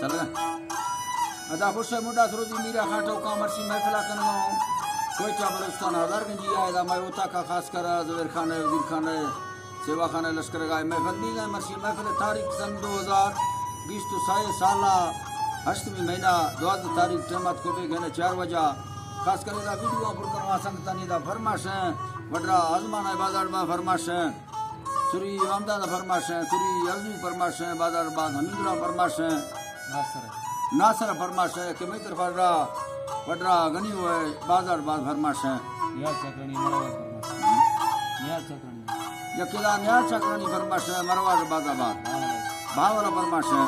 چلگا۔ ادا خوش ہے، مڈا سروزی میرا خان ٹوکا مرشی محفل کنگا ہوں۔ کوئٹہ بلوچستان ہزار گنجی آئے دا، میں اوتاکا خاص کر زبیر خان ہے، وزیر خان ہے، سیوا خان ہے، لشکر گائے محفل بھی گئے مرشی محفل تاریخ سن دو ہزار بیست و سہ سالہ ہشتمی مہینہ دوازدہ تاریخ ٹائم آت کو بے گھنے چار بجا۔ خاص کر دا ویڈیو پر کروا سنگتانی دا فرمائش ہیں، وڈرا آزمان ہے بازار با فرمائش ہیں۔ سری امداد فرمائش ہیں، سری ارزو فرمائش ہیں، بازار باز حمید اللہ فرمائش ہیں۔ ناصر۔ ناصر فرمائش ہیں، کہ میتر پڑا، پڑا گنی ہوئے، بازار باز فرمائش ہیں۔ نیاز چکرانی مروار فرمائش ہیں۔ نیاز چکرانی۔ یا کلا نیاز چکرانی فرمائش ہیں، مروار باز آباد۔ بھاول۔ بھاول فرمائش ہیں۔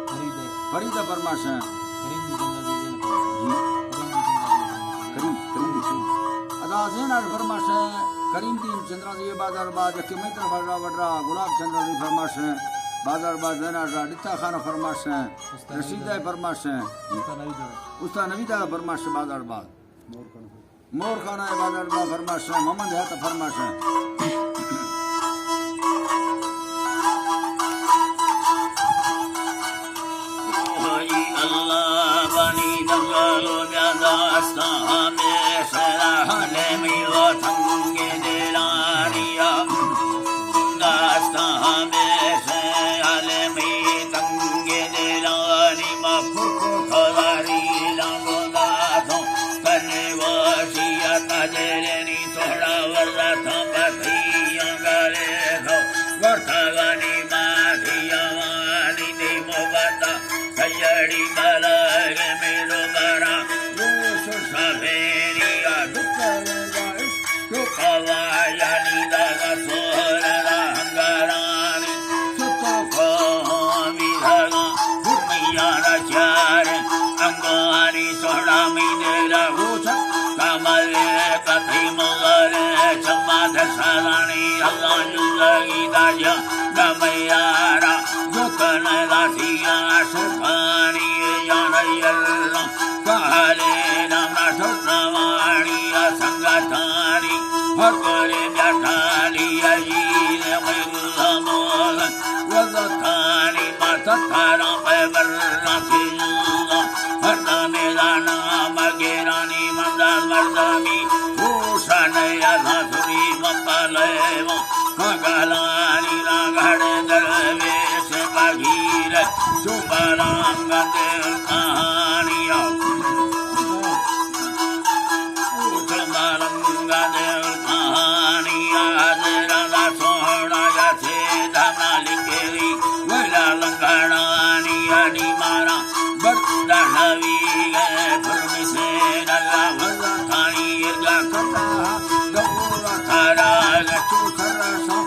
فرید۔ فرید فرمائش ہیں۔ کریم دی زندہ دی دین۔ جی۔ کریم دی زندہ دی دین۔ کریم، کریم دی۔ ادا زین آر فرمائش ہیں۔ کریم دی چندرا زی بازار باز، یکی مئی طرف را وڈرا گلاب چندر دی فرمائش ہیں، بازار باز زینا را ڈتا خان فرمائش ہیں، استاد رشید نوید۔ فرمائش ہیں، استاد نوید۔ استاد نوید فرمائش بازار باز۔ مور خان۔ مور خان بازار باز فرمائش ہیں، محمد حیات فرمائش ہیں۔ اوہی اللہ بنی جنگل و بیا داستان ہمیشہ رہنے می و تنگ دلانیا۔ داستان ہمیشہ عالمی تنگ دلانی ما پھکو کھلاری لانگو داتوں۔ تنے واشیت دلنی سوڑا ورتا پتیاں گلے دو۔ ورتا گانی ماتیاں وانی دی موبتا۔ کجڑی بلگ میرو برا، روش سبیری آ دکر گائش، تو قوایانی داغ سور را ہنگارانی، ستا قومی داغ، دنیا را چار، انگانی سوڑا می دیرا روچ، کمل کتی مغل، چما دسالانی، اللہ جلگی داجا، دمیارا، جو کنگا سیا شکانی جان یلم کالے نام ٹھوکروانی سنگتانی ہر کرے بیٹھانی عزیز مغلمون وزتانی ماتھارا پہ برنا کھیلنا ہر دانے دانا مگیرانی مندان مردانی ہوشان یادا سری مپالے مگلانی راگڑ درویش پگیر چوبرانگ دل کہانیا۔ چوبرانگ دل کہانیا، دل دا سونا یا سے دھنا لکھری، ویلا لنگڑانی اڈی مارا، بڑا نوی گئے پھر مسے نلا وزا تھانی ارگا کتا، دورا تھارا گچو سرسا،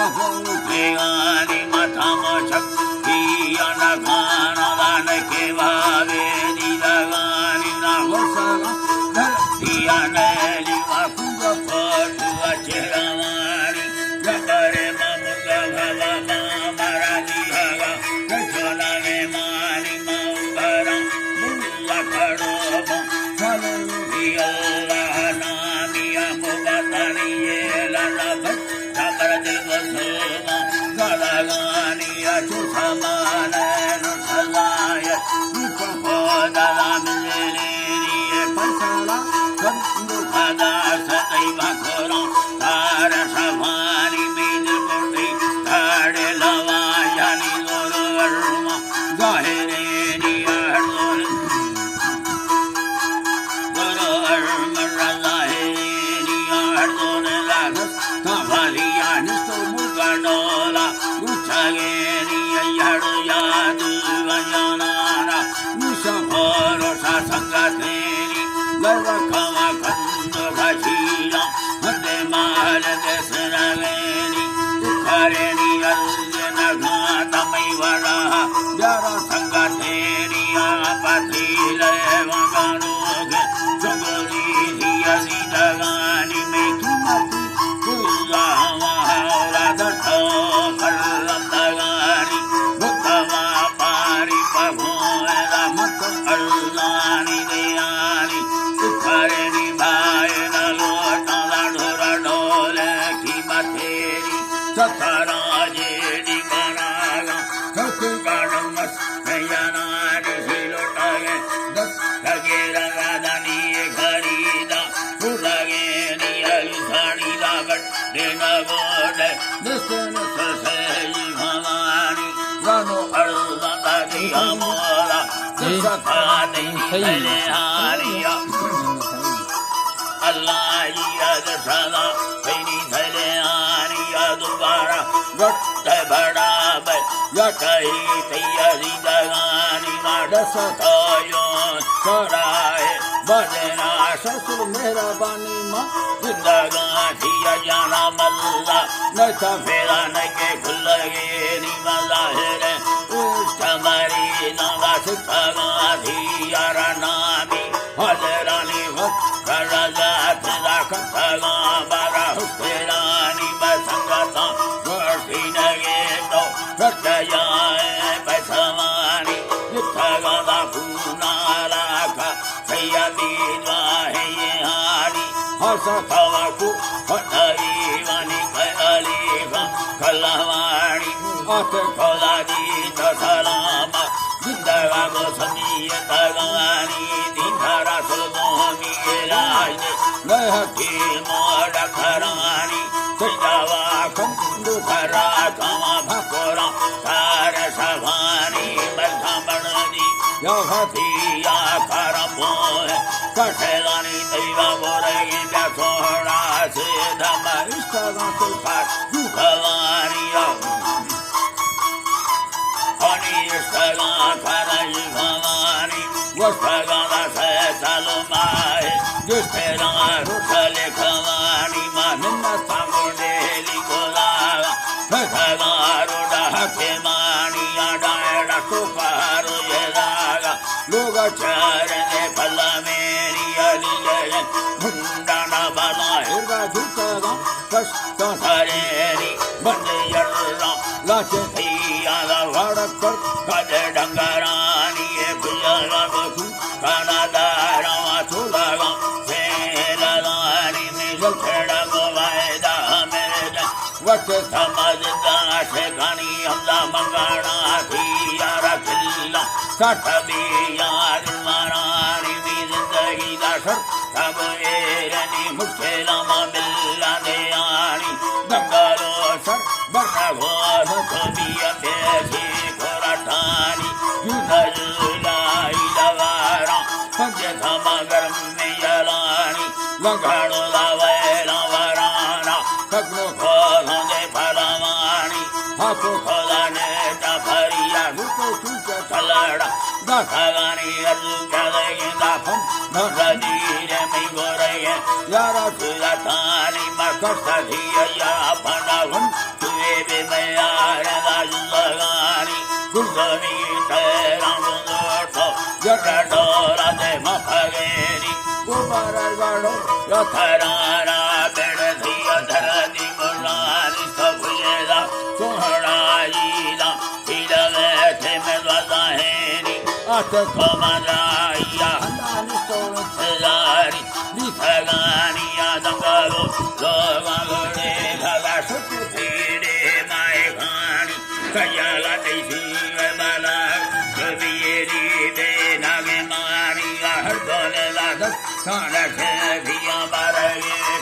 افو پیغانی ماتھا مچک، دیا نگانا دان کے بابے دی دگانی نا وسگا، دھرتیا نیلی واکو پٹو چہرانی، جبرے مامو گا بابا مارا دی بابا، گچونا نے مانی ماؤ بھرا، مولا کھڑو مو، چلو دی اللہ نامی امو بتانی یہ لنا بھت، جبر دل بسو ما، زدگانی اچو سامان نو سزایت، نو کو دلا ملے۔ فیصلہ کندو خدا ستئی بکرو، تار شفانی مید کردی، تاڑ لوا یعنی زور ورما، ظاہرینی اردون، زور ورما ظاہرینی اردون لگس، تفریانی تو مگنولا، گوچگینی یڑو یادو ویانانا، نوشا بھروسہ سنگتینی، لوکا مکندو گجیرا، ہندے مال دے سرگینی، دکھارینی ارز نگا تمی وڑا، بیارا سنگتینی، آپتی لے وگانو گے، چگلی دی ازی دگانی میں قیمتی، کلا مہاورا دتو کرم دگانی، بکما پاری پگوئے رحمت ارزانی دیا۔ ہمودا جی۔ دستا دینی صحیح۔ بلے آنیا۔ اللہ یا دستا دینی بلے آنیا دوبارہ گٹ بڑا بے یا کئی تیا زندگانی ما دستا یون کرائے بدنا سسر مہربانی ما زندگان تیا جانا ملا نتا پھیرا نکے کھلگے نی مظاہر عشق مریضاں واسطہ گاں دھی یار نامی حاضرانی وقت کرزا تدا کتگاں بارا حسینانی بسنگتاں گوشتی نگے تو گھر جائے پیسوانی جتگاں دا پونا علاقہ سیدی دعائیں ہانی ہر سکھاوا کو فتحی وانی خیالی خان کلوانی آتے کھولا دی تو سلام زندگا کو سمیت گوانی دین رسول دومی علاج دے نئے حکیم و ڈاکٹرانی سیدا واکم دو کرا کما بھکورا کار شفانی بلکم بڑ دی یا خفی یا کرم بوئے کٹھے دانی تیوا بورے بیا سوڑا سے دم اشتگان تو کار جو کھوانی یا ہنی اشتگاں کھرئی بھوانی، گوشتگاں دس سال ماہ، گشتگاں روٹل کھوانی، ما منت سانگو ڈیلی کو داغا، پھتگاں روڈا حکیمانی، آڈا ایڈا تو پارو یہ داغا، لوگا چارنے پھلا میری علی جگن، بھنڈانا بالا ہرگا جھوٹگاں، کشتاں سارینی بندے یراں لاچے تھیا دا واڑ کر کدے ڈنگرانی اے بجالا گو تو کانا داراں چولاگاں سیلانی میل کھڑا گو وائدہ میرے وقت سمجھ داش گھنی ہمدا منگانا تھی یارا کھلا سٹھ بھی یار مارانی بھی زندگی دا شر تب ایرنی مشکل ما بلا دیانی دنگالو سر برنا گوار تو بیا پیسی کورٹانی جوتا جولائی دوارا پنجے تھما گرم میں یلانی لنگاڑو دا ویلا ورانا تکنو کھولوں دے پھلوانی ہاتھوں کھولا نے تا پھریا گھٹو چوچا کھلڑا داخلانی ارزو کدگیں داخل نرزیر می گورگیں یارا تلتانی مکس تھی یا پناون توے بے میار دا زندگانی گلزمی تیران گندوٹو جر ڈولا دے مپگینی گوبر گڑو یا تھرانا بیڑ دھی دردی گلانی سبیدا سوہڑائی دا پیلوے تھے میں دوزاہینی ات کمرائی یا ہندانی سوڑ سزاری دی سگانی یا دنگلو لوگا گوڑے بھگا سچ تھیڑے مائے گانی کجالا تیسی مالا کبیری دے ناگے مانی ہر دولے لا دس سانا سے دیا بارے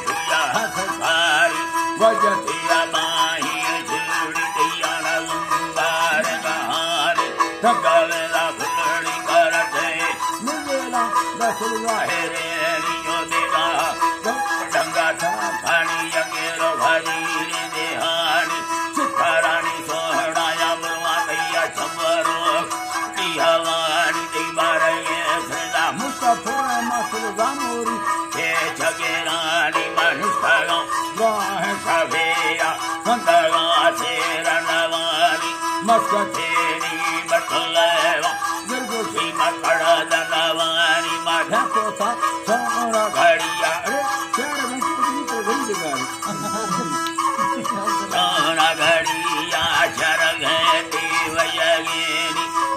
دیا ہس باری وجہ دیا ماہی جوڑی دیا نا زنبار گہانی تگل لا کھلڑی کرتے مزیلا دس ظاہرے لیو دیدا ڈنگا تھا کھانی یکیرو بھری دیہانی چکارانی سوہڑا یا مروا دیا چمرو دیہوانی دی بارے سدا مصطفی مصر زاموری چے چگیرانی منشتگاں گاہ شبیہ کندگاں سیر نوانی مسکتینی بٹلیوا گرگوشی مکڑ دنوانی ما ڈھکو تھا سونا گھڑیا ارے چار گھنٹے کی تو گئی دگاری سونا گھڑیا چرگے دیویگینی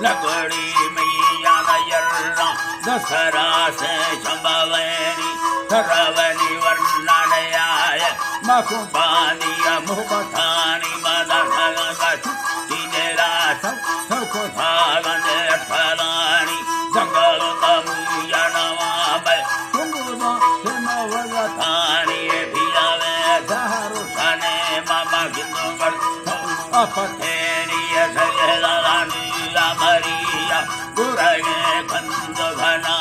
لگڑی میا یرا دسرا سے چمبوینی ترونی ورنان آئے مکو بانی محبتانی مدن گچ دینے راسو سوکو تھاگن پلانی جنگل کمو یا نوام چنگو دا سما وزتانی پیاوے دہرو سنے ماما گندو گڑ اپتینی سجدہ نیا مریہ گرہے کند گھنا